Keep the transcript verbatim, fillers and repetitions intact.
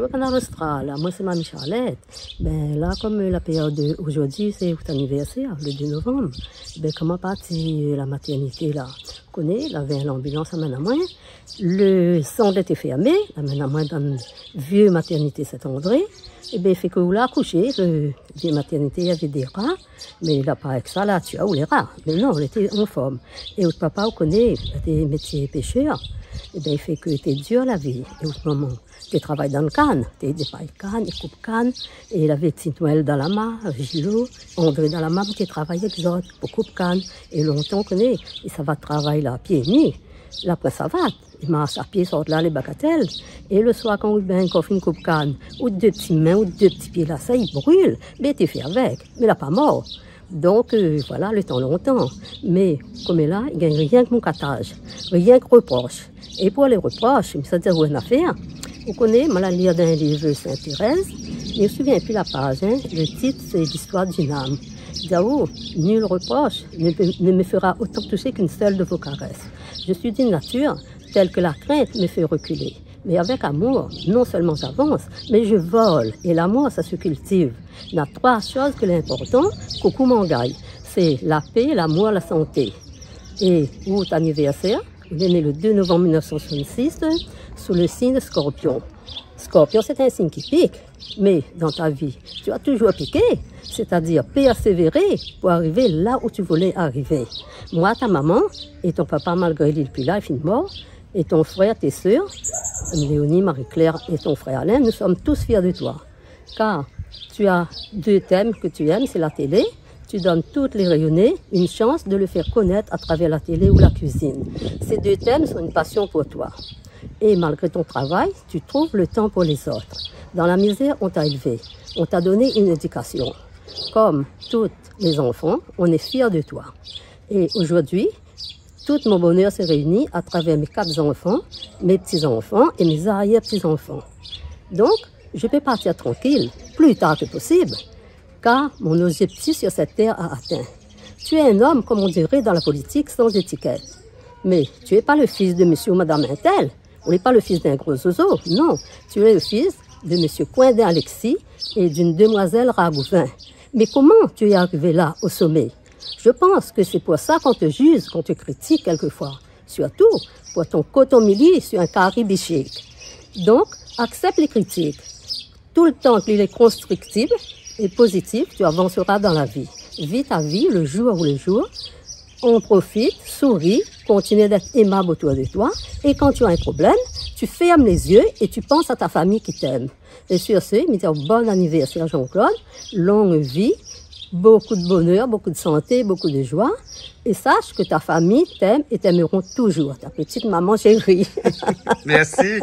Kanal Austral, moin sé Mamie Charlette. Bin la, konm la périod zordi, sé out anivèrsèr, le dé novanm. Bin, kan moin la parti la matèrnité la, koné, lavé in lanbilans amenn amoin. Le sant lété fèrmé, amenn amoin dan in vié matèrnité Saint-André. Ébin, fé ke ou la akoush, le vié matèrnité, navé dé ra. Mé la pa èk sa la, ti a ou lé ra. Mé non, lété an form. É out papa, ou koné, lété métié pèshèr. Ébin, fé ke lété dir la vi. É out momon té travay dan le kann, té dépay kann, i koup kann, é lavé Ti Nwèl Dalama, Gilo, André Dalama, té travay èk zot pou koup kann. É lontan, koné, i sava travay la pié ni, la poin savat, i marsh a pié, sort la lé Bagatèl. É le soir, kan ou bingn, kan ou fine koup kann, out dé ti min, out dé ti pié la, sa i bril, mé té fé avèk, mé la pa mor. Donk, euh, voilà, le tan lontan. Mé, koméla, i gingn rienk moukataz, rienk reprosh. É pou lé reprosh, mi sa di aou in afèr. Ou koné, moin la lir dan in liv Sainte Thérèse, mi souvien pi la paz, in. Le tit, sé L'histoire d'une âme. Di aou, nul reproche ne peut, ne me fera autant toucher qu'une seule de vos caresses. Je suis d'une nature telle que la crainte me fait reculer. Mais avec amour, non seulement j'avance, mais je vole. Et l'amour, ça se cultive. Na troi shoz ke lé inportan, koukou mon gars. Sé la pé, lamour, la santé. É out anivèrsèr, ou lé né le dé novanm mil nèf san soisant-sis, sou le sign Skorpion. Skorpion, sé in sign ki pik. Mé dan ta vi, ti a touzour piké, sétadir pèrsévéré pou arivé la ou ti voulé arivé. Moin, ta momon é ton papa, malgré li lé pi la, li fine mor, é ton frèr, tes sœurs, Léonie, Marie-Claire et ton frère Alain, nous sommes tous fiers de toi. Car tu as deux thèmes que tu aimes, c'est la télé. Tu donnes toutes les Réunionnais une chance de le faire connaître à travers la télé ou la cuisine. Ces deux thèmes sont une passion pour toi. Et malgré ton travail, tu trouves le temps pour les autres. Dans la misère, on t'a élevé. On t'a donné une éducation. Comme tous les enfants, on est fiers de toi. Et aujourd'hui, tout mon bonheur s'est réuni à travers mes quatre enfants, mes petits-enfants et mes arrière-petits-enfants. Donc, je peux partir tranquille, plus tard que possible, car mon objectif sur cette terre a atteint. Tu es un homme, comme on dirait dans la politique, sans étiquette. Mais tu es pas le fils de monsieur ou madame un tel, ou lé pa le fils d'un gros zozo, non. Tu es le fils de monsieur Coindin Alexis et d'une demoiselle Ragouvin. Mais comment tu es arrivé là, au sommet ? Je pense que c'est pour ça qu'on te juge, qu'on te critique quelquefois. Surtout pour ton coton mili sur un carry bichique. Donc, accepte les critiques. Tout le temps qu'il est constructif et positif, tu avanceras dans la vie. Vis ta vie le jour ou le jour. En profite, souris, continue d'être aimable autour de toi. Et quand tu as un problème, tu fermes les yeux et tu penses à ta famille qui t'aime. Et sur ce, mi di aou bon anivèrsèr Jean-Claude, longue vie, beaucoup de bonheur, beaucoup de santé, beaucoup de joie. Et sache que ta famille t'aime et t'aimeront toujours, ta petite maman chérie. Merci.